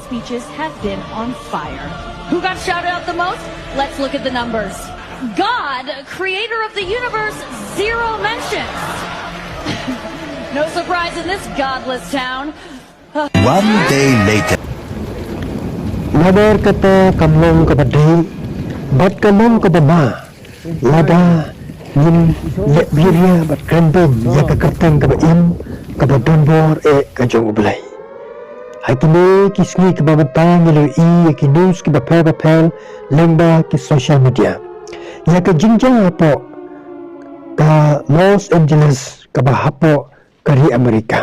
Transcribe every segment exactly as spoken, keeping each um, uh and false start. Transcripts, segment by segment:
speeches have been on fire. Who got shouted out the most? Let's look at the numbers. God, creator of the universe, zero mentions. No surprise in this godless town. One day later. Namar kata kam long kaba dei bad ka long kaba ma lada ngin leh biria bad kren beiñ ïa ka kyrteng kaba im kaba donbor eh ka jong U Blei. Ha kine ki sngi kiba mynta ngi la ïohi ïa ki news kiba pher ba pher lyngba ki social media ïa ka jingjia hapoh ka Los Angeles kaba hapoh ka ri Amerika.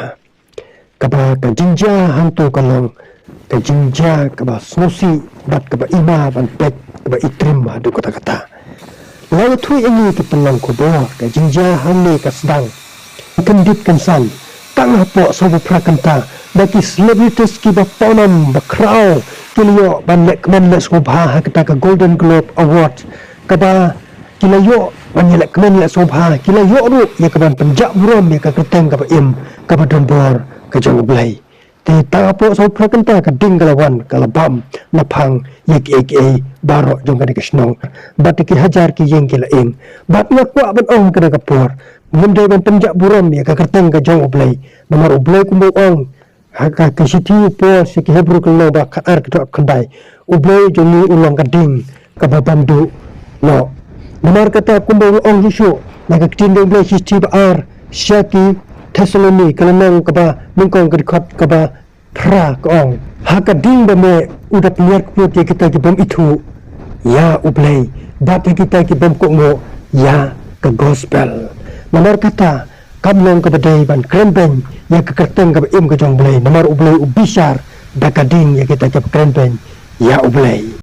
Kaba ka jingjia hangto ka long ka jingjia kaba sngewsih bad kaba ima ban peit kaba itrim haduh katta katta. La ïathuh ïa ngi ki pynlong khubor ka jingjia hangne ka sdang kyndit kynsan tang hapoh sawphew phra kynta ba ki celebrities kiba pawnam ba khraw ki la ïoh ban leh kmen leh sngewbha ha kata ka Golden Globe Award kaba ki la ïoh ban ïaleh kmen ïaleh sngewbha, ki la ïoh ruh ïa ka ban pynjah burom ïa ka kyrteng kaba im kaba donbor ka jong U Blei. Te tang hapoh sawphew phra kynta ka ding ka la wan ka la bam naphang ïa kiei kiei baroh jong kane ka shnong bad ïa ki hajar ki ïing ki la ing. Bad nga kwah ban ong ha kane ka por ngim dei ban pynjah burom ïa ka kyrteng ka jong U Blei namar U Blei kumba u ong ha ka, ka shithi u Paul sha ki Hebru ka lynnong ba khatar ka dkhot khyndai. U Blei jong ngi u long ka ding kaba bam duh noh. Namar kata kumba u la ong Jisu na ka ktien jong U Blei, shithi ba ar sha ki Thessaloni ka lynnong kaba nyngkong ka dkhot kaba phra ka ong, ha ka ding ba meh u da pynïar kput ïa kita ki bym ithuh ïa U Blei bad ïa kita ki bym kohnguh ïa ka gospel. Namar kata kam long kaba dei ban kren beiñ ïa ka kyrteng kaba im ka jong U Blei namar U Blei u bishar da ka ding ïa kita kiba kren beiñ ïa U Blei.